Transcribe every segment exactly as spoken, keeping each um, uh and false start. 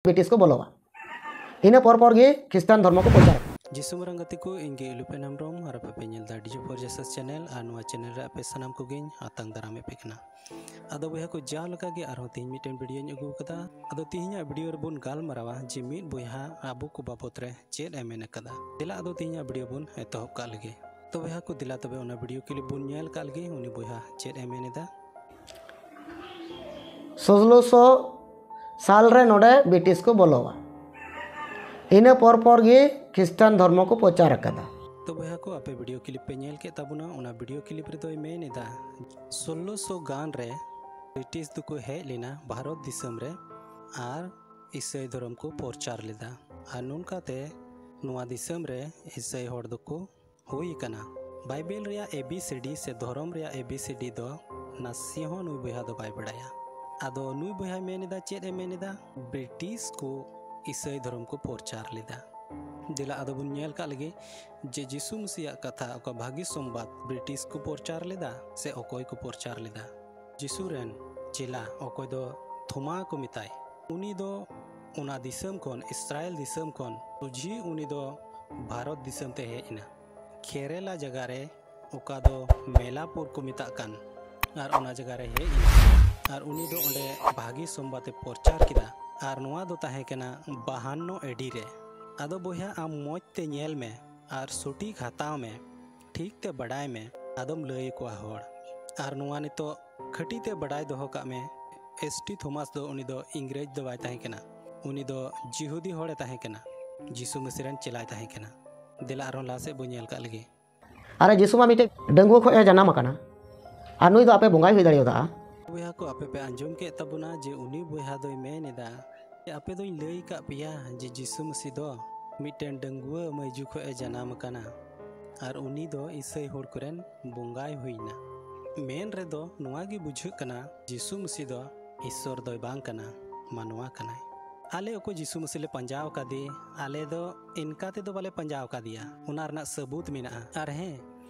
British ᱠᱚ ᱵᱚᱞᱚᱣᱟ᱾ ᱤᱱᱟᱹ ᱯᱚᱨ ᱯᱚᱨ ᱜᱮ ᱠᱷᱨᱤᱥᱴᱟᱱ ᱫᱷᱚᱨᱢᱚ ᱠᱚ ᱯᱨᱚᱪᱟᱨ᱾ ᱡᱤᱥᱩ ᱢᱟᱨᱟᱝ ᱜᱟᱛᱮ ᱠᱚ, ᱤᱧ ᱜᱮ ᱤᱞᱩᱯᱮᱱ ᱦᱮᱢᱵᱨᱚᱢ ᱟᱨ ᱟᱯᱮ ᱯᱮ ᱧᱮᱞ ᱮᱫᱟ ᱰᱤᱡᱮ ᱯᱷᱚᱨ ᱡᱮᱥᱟᱥ ᱪᱮᱱᱮᱞ᱾ ᱟᱨ ᱱᱚᱣᱟ ᱪᱮᱱᱮᱞ ᱨᱮ ᱟᱯᱮ ᱥᱟᱱᱟᱢ ᱠᱚᱜᱮᱧ ᱟᱛᱟᱝ ᱫᱟᱨᱟᱢᱮᱫ ᱯᱮ ᱠᱟᱱᱟ᱾ ᱟᱫᱚ ᱵᱚᱭᱦᱟ ᱠᱚ, ᱡᱟᱣ ᱞᱮᱠᱟ ᱜᱮ ᱟᱨᱦᱚᱸ ᱛᱮᱦᱮᱧ ᱢᱤᱫᱴᱮᱱ ᱵᱷᱤᱰᱤᱭᱳᱧ ᱟᱹᱜᱩ ᱟᱠᱟᱫᱟ᱾ ᱟᱫᱚ ᱛᱮᱦᱮᱧᱟᱜ ᱵᱷᱤᱰᱤᱭᱳ ᱨᱮᱵᱚᱱ ᱜᱟᱞᱢᱟᱨᱟᱣᱟ ᱡᱮ ᱢᱤᱫ ᱵᱚᱭᱦᱟ ᱟᱵᱚ ᱠᱚ ᱵᱟᱵᱚᱛ ᱨᱮ ᱪᱮᱫ ᱮ ᱢᱮᱱ ᱟᱠᱟᱫᱟ᱾ ᱫᱮᱞᱟ ᱟᱫᱚ ᱛᱮᱦᱮᱧᱟᱜ ᱵᱷᱤᱰᱤᱭᱳ ᱵᱚᱱ ᱮᱛᱚᱦᱚᱵ ᱠᱟᱜ ᱞᱮᱜᱮ᱾ ᱛᱚ ᱵᱚᱭᱦᱟ ᱠᱚ, ᱫᱮᱞᱟ ᱛᱚᱵᱮ ᱚᱱᱟ ᱵᱷᱤᱰᱤᱭᱳ ᱠᱞᱤᱯ ᱵᱚᱱ ᱧᱮᱞ ᱠᱟᱜ ᱞᱮᱜᱮ, ᱩᱱᱤ ᱵᱚᱭᱦᱟ ᱪᱮᱫ ᱮ ᱢᱮᱱ ᱮᱫᱟ᱾ ᱥᱳᱞᱞᱳᱥᱚ ᱥᱟᱞ ᱨᱮ ᱱᱚᱰᱮ ᱵᱨᱤᱴᱤᱥ ᱠᱚ ᱵᱚᱞᱚᱣᱟ᱾ ᱤᱱᱟᱹ ᱯᱚᱨ ᱯᱚᱨ ᱜᱮ ᱠᱷᱨᱤᱥᱴᱟᱱ ᱫᱷᱚᱨᱢᱚ ᱠᱚ ᱯᱨᱚᱪᱟᱨ ᱟᱠᱟᱫᱟ᱾ ᱛᱚ ᱵᱚᱭᱦᱟ ᱠᱚ, ᱟᱯᱮ ᱵᱷᱤᱰᱤᱭᱳ ᱠᱞᱤᱯ ᱯᱮ ᱧᱮᱞ ᱠᱮᱫ ᱛᱟᱵᱚᱱᱟ, ᱚᱱᱟ ᱵᱷᱤᱰᱤᱭᱳ ᱠᱞᱤᱯ ᱨᱮᱫᱚᱭ ᱢᱮᱱ ᱮᱫᱟ, ᱥᱳᱞᱞᱳᱥᱚ ᱜᱟᱱ ᱨᱮ ᱵᱨᱤᱴᱤᱥ ᱫᱚᱠᱚ ᱦᱮᱡ ᱞᱮᱱᱟ ᱵᱷᱟᱨᱚᱛ ᱫᱤᱥᱚᱢ ᱨᱮ ᱟᱨ ᱤᱥᱟᱹᱭ ᱫᱷᱚᱨᱚᱢ ᱠᱚ ᱯᱨᱚᱪᱟᱨ ᱞᱮᱫᱟ᱾ ᱟᱨ ᱱᱚᱝᱠᱟᱛᱮ ᱱᱚᱣᱟ ᱫᱤᱥᱚᱢ ᱨᱮ ᱤᱥᱟᱹᱭ ᱦᱚᱲ ᱫᱚᱠᱚ ᱦᱩᱭ ᱟᱠᱟᱱᱟ᱾ ᱵᱟᱭᱵᱮᱞ ᱨᱮᱭᱟᱜ ᱮ ᱵᱤ ᱥᱤ ᱰᱤ ᱥᱮ ᱫᱷᱚᱨᱚᱢ ᱨᱮᱭᱟᱜ ᱮ ᱵᱤ ᱥᱤ ᱰᱤ ᱫᱚ ᱱᱟᱥᱮ ᱦᱚᱸ ᱱᱩᱭ ᱵᱚᱭᱦᱟ ᱫᱚ ᱵᱟᱭ ᱵᱟᱲᱟᱭᱟ᱾ ᱟᱫᱚ ᱱᱩᱭ ᱵᱚᱭᱦᱟᱭ ᱢᱮᱱ ᱮᱫᱟ, ᱪᱮᱫ ᱮ ᱢᱮᱱ ᱮᱫᱟ? ᱵᱨᱤᱴᱤᱥ ᱠᱚ ᱤᱥᱟᱹᱭ ᱫᱷᱚᱨᱚᱢ ᱠᱚ ᱯᱨᱚᱪᱟᱨ ᱞᱮᱫᱟ᱾ ᱫᱮᱞᱟ ᱟᱫᱚ ᱵᱚᱱ ᱧᱮᱞ ᱠᱟᱜ ᱞᱮᱜᱮ ᱡᱮ ᱡᱤᱥᱩ ᱢᱟᱹᱥᱤᱭᱟᱜ ᱠᱟᱛᱷᱟ, ᱚᱠᱟ ᱵᱷᱟᱹᱜᱤ ᱥᱚᱢᱵᱟᱫ, ᱵᱨᱤᱴᱤᱥ ᱠᱚ ᱯᱨᱚᱪᱟᱨ ᱞᱮᱫᱟ ᱥᱮ ᱚᱠᱚᱭ ᱠᱚ ᱯᱨᱚᱪᱟᱨ ᱞᱮᱫᱟ? ᱡᱤᱥᱩ ᱨᱮᱱ ᱪᱮᱞᱟ, ᱚᱠᱚᱭ ᱫᱚ ᱛᱷᱚᱢᱟ ᱠᱚ ᱢᱮᱛᱟᱭ, ᱩᱱᱤ ᱫᱚ ᱚᱱᱟ ᱫᱤᱥᱚᱢ ᱠᱷᱚᱱ, ᱤᱥᱨᱟᱭᱮᱞ ᱫᱤᱥᱚᱢ ᱠᱷᱚᱱ ᱥᱚᱡᱷᱮ ᱩᱱᱤ ᱫᱚ ᱵᱷᱟᱨᱚᱛ ᱫᱤᱥᱚᱢ ᱛᱮ ᱦᱮᱡ ᱮᱱᱟ᱾ ᱠᱮᱨᱮᱞᱟ ᱡᱟᱭᱜᱟ ᱨᱮ, ᱚᱠᱟ ᱫᱚ ᱢᱮᱞᱟᱯᱩᱨ ᱠᱚ ᱢᱮᱛᱟᱜ ᱠᱟᱱ, ᱟᱨ ᱚᱱᱟ ᱡᱟᱭᱜᱟ ᱨᱮ ᱦᱮᱡ ᱮᱱᱟ᱾ ᱟᱨ ᱩᱱᱤ ᱫᱚ ᱚᱸᱰᱮ ᱵᱷᱟᱹᱜᱤ ᱥᱚᱢᱵᱟᱫ ᱮ ᱯᱨᱚᱪᱟᱨ ᱠᱮᱫᱟ᱾ ᱟᱨ ᱱᱚᱣᱟ ᱫᱚ ᱛᱟᱦᱮᱸ ᱠᱟᱱᱟ ᱵᱟᱦᱟᱱᱱᱚ ᱮ ᱰᱤ ᱨᱮ᱾ ᱟᱫᱚ ᱵᱚᱭᱦᱟ, ᱟᱢ ᱢᱚᱡᱽ ᱛᱮ ᱧᱮᱞ ᱢᱮ ᱟᱨ ᱥᱚᱴᱷᱤᱠ ᱦᱟᱛᱟᱣ ᱢᱮ, ᱴᱷᱤᱠ ᱛᱮ ᱵᱟᱰᱟᱭ ᱢᱮ, ᱟᱫᱚᱢ ᱞᱟᱹᱭ ᱟᱠᱚᱣᱟ ᱦᱚᱲ᱾ ᱟᱨ ᱱᱚᱣᱟ ᱱᱤᱛᱚᱜ ᱠᱷᱟᱹᱴᱤ ᱛᱮ ᱵᱟᱰᱟᱭ ᱫᱚᱦᱚ ᱠᱟᱜ ᱢᱮ, ᱮᱥ ᱴᱤ ᱛᱷᱚᱢᱟᱥ ᱫᱚ ᱩᱱᱤ ᱫᱚ ᱤᱝᱨᱮᱡᱽ ᱫᱚ ᱵᱟᱭ ᱛᱟᱦᱮᱸ ᱠᱟᱱᱟ, ᱩᱱᱤ ᱫᱚ ᱡᱤᱦᱩᱫᱤ ᱦᱚᱲᱮ ᱛᱟᱦᱮᱸ ᱠᱟᱱᱟ, ᱡᱤᱥᱩ ᱢᱟᱹᱥᱤ ᱨᱮᱱ ᱪᱮᱞᱟᱭ ᱛᱟᱦᱮᱸ ᱠᱟᱱᱟ᱾ ᱫᱮᱞᱟ ᱟᱨᱦᱚᱸ ᱞᱟᱦᱟ ᱥᱮᱫ ᱵᱚᱱ ᱧᱮᱞ ᱠᱟᱜ ᱞᱮᱜᱮ᱾ ᱟᱨᱮ ᱡᱤᱥᱩ ᱢᱟ ᱢᱤᱫᱴᱮᱡ ᱰᱟᱺᱜᱩᱣᱟᱹ ᱠᱷᱚᱱ ᱮ ᱡᱟᱱᱟᱢ ᱟᱠᱟᱱᱟ, ᱟᱨ ᱱᱩᱭ ᱫᱚ ᱟᱯᱮ ᱵᱚᱸᱜᱟᱭ ᱦᱩᱭ ᱫᱟᱲᱮᱭᱟᱫᱟ᱾ ᱵᱚᱭᱦᱟ ᱠᱚ, ᱟᱯᱮ ᱯᱮ ᱟᱸᱡᱚᱢ ᱠᱮᱫ ᱛᱟᱵᱚᱱᱟ ᱡᱮ ᱩᱱᱤ ᱵᱚᱭᱦᱟ ᱫᱚᱭ ᱢᱮᱱ ᱮᱫᱟ ᱡᱮ ᱟᱯᱮ ᱫᱚᱧ ᱞᱟᱹᱭ ᱟᱠᱟᱫ ᱯᱮᱭᱟ ᱡᱮ ᱡᱤᱥᱩ ᱢᱟᱹᱥᱤ ᱫᱚ ᱢᱤᱫᱴᱮᱱ ᱰᱟᱺᱜᱩᱣᱟᱹ ᱢᱟᱹᱭᱡᱩ ᱠᱷᱚᱱ ᱮ ᱡᱟᱱᱟᱢ ᱟᱠᱟᱱᱟ, ᱟᱨ ᱩᱱᱤ ᱫᱚ ᱤᱥᱟᱹᱭ ᱦᱚᱲ ᱠᱚᱨᱮᱱ ᱵᱚᱸᱜᱟᱭ ᱦᱩᱭᱱᱟ᱾ ᱢᱮᱱ ᱨᱮᱫᱚ ᱱᱚᱣᱟ ᱜᱮ ᱵᱩᱡᱷᱟᱹᱜ ᱠᱟᱱᱟ, ᱡᱤᱥᱩ ᱢᱟᱹᱥᱤ ᱫᱚ ᱤᱥᱥᱚᱨ ᱫᱚᱭ ᱵᱟᱝ ᱠᱟᱱᱟ, ᱢᱟᱱᱣᱟ ᱠᱟᱱᱟᱭ᱾ ᱟᱞᱮ ᱚᱠᱚᱭ ᱡᱤᱥᱩ ᱢᱟᱹᱥᱤ ᱞᱮ ᱯᱟᱸᱡᱟ ᱟᱠᱟᱫᱮ, ᱟᱞᱮ ᱫᱚ ᱤᱱᱠᱟ ᱛᱮᱫᱚ ᱵᱟᱞᱮ ᱯᱟᱸᱡᱟ ᱟᱠᱟᱫᱮᱭᱟ, ᱚᱱᱟ ᱨᱮᱱᱟᱜ ᱥᱟᱹᱵᱩᱛ ᱢᱮᱱᱟᱜᱼᱟ᱾ ᱟᱨ ᱦᱮᱸ,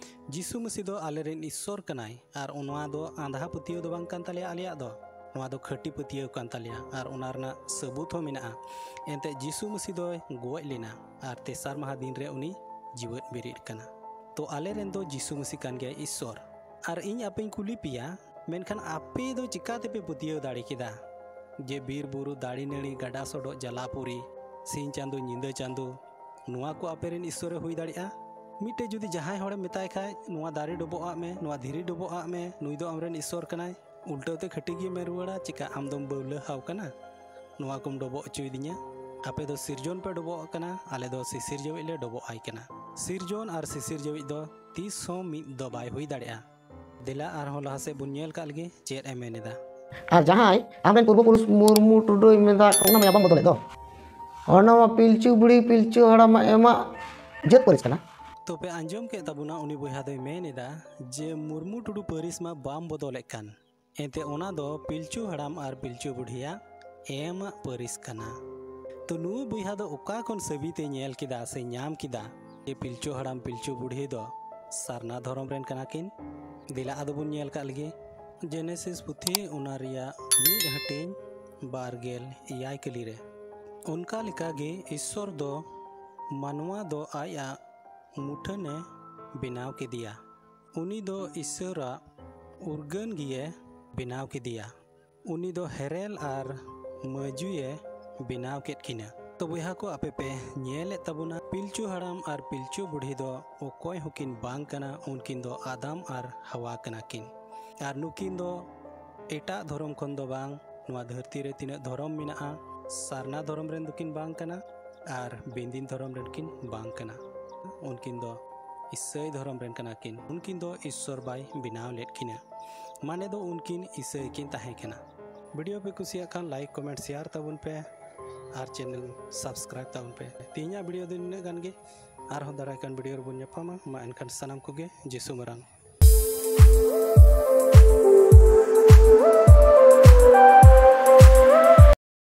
ᱡᱤᱥᱩ ᱢᱟᱹᱥᱤ ᱫᱚ ᱟᱞᱮᱨᱮᱱ ᱤᱥᱥᱚᱨ ᱠᱟᱱᱟᱭ, ᱟᱨ ᱱᱚᱣᱟ ᱫᱚ ᱟᱸᱫᱷᱟ ᱯᱟᱹᱛᱭᱟᱹᱣ ᱫᱚ ᱵᱟᱝ ᱠᱟᱱ ᱛᱟᱞᱮᱭᱟ ᱟᱞᱮᱭᱟᱜ ᱫᱚ᱾ ᱱᱚᱣᱟ ᱫᱚ ᱠᱷᱟᱹᱴᱤ ᱯᱟᱹᱛᱭᱟᱹᱣ ᱠᱟᱱ ᱛᱟᱞᱮᱭᱟ ᱟᱨ ᱚᱱᱟ ᱨᱮᱱᱟᱜ ᱥᱟᱹᱵᱩᱛ ᱦᱚᱸ ᱢᱮᱱᱟᱜᱼᱟ᱾ ᱮᱱᱛᱮ ᱡᱤᱥᱩ ᱢᱟᱹᱥᱤ ᱫᱚᱭ ᱜᱚᱡ ᱞᱮᱱᱟ ᱟᱨ ᱛᱮᱥᱟᱨ ᱢᱟᱦᱟ ᱫᱤᱱ ᱨᱮ ᱩᱱᱤ ᱡᱤᱣᱮᱫ ᱵᱮᱨᱮᱫ ᱠᱟᱱᱟ᱾ ᱛᱚ ᱟᱞᱮ ᱨᱮᱱ ᱫᱚ ᱡᱤᱥᱩ ᱢᱟᱹᱥᱤ ᱠᱟᱱ ᱜᱮᱭᱟᱭ ᱤᱥᱥᱚᱨ᱾ ᱟᱨ ᱤᱧ ᱟᱯᱮᱧ ᱠᱩᱞᱤ ᱯᱮᱭᱟ, ᱢᱮᱱᱠᱷᱟᱱ ᱟᱯᱮ ᱫᱚ ᱪᱤᱠᱟ ᱛᱮᱯᱮ ᱯᱟᱹᱛᱭᱟᱹᱣ ᱫᱟᱲᱮ ᱠᱮᱫᱟ ᱡᱮ ᱵᱤᱨ ᱵᱩᱨᱩ, ᱫᱟᱨᱮ ᱱᱟᱹᱲᱤ, ᱜᱟᱰᱟ ᱥᱚᱰᱚᱜ, ᱡᱟᱞᱟᱯᱩᱨᱤ, ᱥᱤᱧ ᱪᱟᱸᱫᱚ, ᱧᱤᱫᱟᱹ ᱪᱟᱸᱫᱚ, ᱱᱚᱣᱟ ᱠᱚ ᱟᱯᱮ ᱨᱮᱱ ᱤᱥᱥᱚᱨᱮ ᱦᱩᱭ ᱫᱟᱲᱮᱭᱟᱜᱼᱟ? ᱢᱤᱫᱴᱮᱡ ᱡᱩᱫᱤ ᱡᱟᱦᱟᱸᱭ ᱦᱚᱲᱮᱢ ᱢᱮᱛᱟᱭ ᱠᱷᱟᱡ, "ᱱᱚᱣᱟ ᱫᱟᱨᱮ ᱰᱚᱵᱚᱜ ᱟᱜ ᱢᱮ, ᱱᱚᱣᱟ ᱫᱷᱤᱨᱤ ᱰᱚᱵᱚᱜ ᱟᱜ ᱢᱮ, ᱱᱩᱭ ᱫᱚ ᱟᱢᱨᱮᱱ ᱤᱥᱥᱚᱨ ᱠᱟᱱᱟᱭ", ᱩᱞᱴᱟᱹᱣ ᱛᱮ ᱠᱷᱟᱹᱴᱤ ᱜᱮ ᱢᱮᱱ ᱨᱩᱣᱟᱹᱲᱟ, "ᱪᱮᱠᱟ ᱟᱢ ᱫᱚᱢ ᱵᱟᱹᱣᱞᱟᱹ ᱦᱟᱣ ᱠᱟᱱᱟ? ᱱᱚᱣᱟ ᱠᱚᱢ ᱰᱚᱵᱚᱜ ᱦᱚᱪᱚᱭᱮᱫᱤᱧᱟ? ᱟᱯᱮ ᱫᱚ ᱥᱤᱨᱡᱚᱱ ᱯᱮ ᱰᱚᱵᱚᱜ ᱠᱟᱱᱟ, ᱟᱞᱮ ᱫᱚ ᱥᱤᱥᱤᱨ ᱡᱟᱹᱣᱤᱡ ᱞᱮ ᱰᱚᱵᱚᱜ ᱟᱭ ᱠᱟᱱᱟ᱾" ᱥᱤᱨᱡᱚᱱ ᱟᱨ ᱥᱤᱥᱤᱨ ᱡᱟᱹᱣᱤᱡ ᱫᱚ ᱛᱤᱥ ᱦᱚᱸ ᱢᱤᱫ ᱫᱚ ᱵᱟᱭ ᱦᱩᱭ ᱫᱟᱲᱮᱭᱟᱜᱼᱟ᱾ ᱫᱮᱞᱟ ᱟᱨᱦᱚᱸ ᱞᱟᱦᱟ ᱥᱮᱫ ᱵᱚᱱ ᱧᱮᱞ ᱠᱟᱜ ᱞᱮᱜᱮ ᱪᱮᱫ ᱮ ᱢᱮᱱ ᱮᱫᱟ᱾ ᱟᱨ ᱡᱟᱦᱟᱸᱭ ᱟᱢᱨᱮᱱ ᱯᱩᱨᱵᱚ ᱯᱩᱨᱩᱥ ᱢᱩᱨᱢᱩ ᱴᱩᱰᱩᱭ ᱢᱮᱱᱫᱟ, ᱚᱱᱟ ᱢᱟ ᱵᱟᱢ ᱵᱚᱫᱚᱞᱮᱫ ᱫᱚ᱾ ᱚᱱᱟ ᱢᱟ ᱯᱤᱞᱪᱩ ᱵᱩᱲᱦᱤ ᱯᱤᱞᱪᱩ ᱦᱟᱲᱟᱢᱟᱜ ᱮᱢᱟᱜ ᱡᱟᱹᱛ ᱯᱟᱹᱨᱤᱥ ᱠᱟᱱᱟ᱾ ᱛᱚᱯᱮ ᱟᱸᱡᱚᱢ ᱠᱮᱫ ᱛᱟᱵᱚᱱᱟ, ᱩᱱᱤ ᱵᱚᱭᱦᱟ ᱫᱚᱭ ᱢᱮᱱ ᱮᱫᱟ ᱡᱮ ᱢᱩᱨᱢᱩ ᱴᱩᱰᱩ ᱯᱟᱹᱨᱤᱥ ᱢᱟ ᱵᱟᱢ ᱵᱚᱫᱚᱞᱮᱫ ᱠᱟᱱ, ᱮᱱᱛᱮ ᱚᱱᱟ ᱫᱚ ᱯᱤᱞᱪᱩ ᱦᱟᱲᱟᱢ ᱟᱨ ᱯᱤᱞᱪᱩ ᱵᱩᱰᱷᱤᱭᱟᱜ ᱮᱢᱟᱜ ᱯᱟᱹᱨᱤᱥ ᱠᱟᱱᱟ᱾ ᱛᱚ ᱱᱩᱭ ᱵᱚᱭᱦᱟ ᱫᱚ ᱚᱠᱟ ᱠᱷᱚᱱ ᱥᱟᱹᱵᱤᱛ ᱮ ᱧᱮᱞ ᱠᱮᱫᱟ ᱥᱮ ᱧᱟᱢ ᱠᱮᱫᱟ ᱡᱮ ᱯᱤᱞᱪᱩ ᱦᱟᱲᱟᱢ ᱯᱤᱞᱪᱩ ᱵᱩᱰᱷᱤ ᱫᱚ ᱥᱟᱨᱱᱟ ᱫᱷᱚᱨᱚᱢ ᱨᱮᱱ ᱠᱟᱱᱟ ᱠᱤᱱ? ᱫᱮᱞᱟ ᱟᱫᱚ ᱵᱚᱱ ᱧᱮᱞ ᱠᱟᱜ ᱞᱮᱜᱮ ᱡᱮᱱᱮᱥᱤᱥ ᱯᱩᱛᱷᱤ, ᱚᱱᱟ ᱨᱮᱭᱟᱜ ᱢᱤᱫ ᱦᱟᱹᱴᱤᱧ ᱵᱟᱨ ᱜᱮᱞ ᱮᱭᱟᱭ ᱠᱟᱹᱞᱤ ᱨᱮ᱾ ᱚᱱᱠᱟ ᱞᱮᱠᱟᱜᱮ ᱤᱥᱥᱚᱨ ᱫᱚ ᱢᱟᱱᱣᱟ ᱫᱚ ᱟᱡᱟᱜ ᱢᱩᱴᱷᱟᱹᱱᱮ ᱵᱮᱱᱟᱣ ᱠᱮᱫᱮᱭᱟ᱾ ᱩᱱᱤ ᱫᱚ ᱤᱥᱥᱚᱨᱟᱜ ᱩᱨᱜᱟᱹᱱ ᱜᱮᱭᱮ ᱵᱮᱱᱟᱣ ᱠᱮᱫᱮᱭᱟ᱾ ᱩᱱᱤ ᱫᱚ ᱦᱮᱨᱮᱞ ᱟᱨ ᱢᱟᱹᱡᱩᱭᱮ ᱵᱮᱱᱟᱣ ᱠᱮᱫ ᱠᱤᱱᱟ᱾ ᱛᱚ ᱵᱚᱭᱦᱟ ᱠᱚ, ᱟᱯᱮ ᱯᱮ ᱧᱮᱞᱮᱫ ᱛᱟᱵᱚᱱᱟ, ᱯᱤᱞᱪᱩ ᱦᱟᱲᱟᱢ ᱟᱨ ᱯᱤᱞᱪᱩ ᱵᱩᱰᱷᱤ ᱫᱚ ᱚᱠᱚᱭ ᱦᱚᱸᱠᱤᱱ ᱵᱟᱝ ᱠᱟᱱᱟ, ᱩᱱᱠᱤᱱ ᱫᱚ ᱟᱫᱟᱢ ᱟᱨ ᱦᱟᱣᱟ ᱠᱟᱱᱟ ᱠᱤᱱ᱾ ᱟᱨ ᱱᱩᱠᱤᱱ ᱫᱚ ᱮᱴᱟᱜ ᱫᱷᱚᱨᱚᱢ ᱠᱷᱚᱱ ᱫᱚ ᱵᱟᱝ, ᱱᱚᱣᱟ ᱫᱷᱟᱹᱨᱛᱤ ᱨᱮ ᱛᱤᱱᱟᱹᱜ ᱫᱷᱚᱨᱚᱢ ᱢᱮᱱᱟᱜᱼᱟ, ᱥᱟᱨᱱᱟ ᱫᱷᱚᱨᱚᱢ ᱨᱮᱱ ᱫᱚᱠᱤᱱ ᱵᱟᱝ ᱠᱟᱱᱟ ᱟᱨ ᱵᱤᱱᱫᱤᱱ ᱫᱷᱚᱨᱚᱢ ᱨᱮᱱ ᱠᱤᱱ ᱵᱟᱝ ᱠᱟᱱᱟ᱾ ᱩᱱᱠᱤᱱ ᱫᱚ ᱤᱥᱟᱹᱭ ᱫᱷᱚᱨᱚᱢ ᱨᱮᱱ ᱠᱟᱱᱟ ᱠᱤᱱ᱾ ᱩᱱᱠᱤᱱ ᱫᱚ ᱤᱥᱥᱚᱨ ᱵᱟᱭ ᱵᱮᱱᱟᱣ ᱞᱮᱫ ᱠᱤᱱᱟ, ᱢᱟᱱᱮ ᱫᱚ ᱩᱱᱠᱤᱱ ᱤᱥᱟᱹᱭ ᱠᱤᱱ ᱛᱟᱦᱮᱸ ᱠᱟᱱᱟ᱾ ᱵᱷᱤᱰᱤᱭᱳ ᱯᱮ ᱠᱩᱥᱤᱭᱟᱜ ᱠᱷᱟᱱ like, comment, share ᱛᱟᱵᱚᱱ ᱯᱮ ᱟᱨ channel subscribe ᱛᱟᱵᱚᱱ ᱯᱮ᱾ ᱛᱮᱦᱮᱧᱟᱜ ᱵᱷᱤᱰᱤᱭᱳ ᱫᱚ ᱱᱤᱱᱟᱹᱜ ᱜᱟᱱ ᱜᱮ᱾ ᱟᱨᱦᱚᱸ ᱫᱟᱨᱟᱭ ᱠᱟᱱ ᱵᱷᱤᱰᱤᱭᱳ ᱨᱮᱵᱚᱱ ᱧᱟᱯᱟᱢᱟ᱾ ᱢᱟ ᱮᱱᱠᱷᱟᱱ ᱥᱟᱱᱟᱢ ᱠᱚᱜᱮ ᱡᱤᱥᱩ ᱢᱟᱨᱟᱝ᱾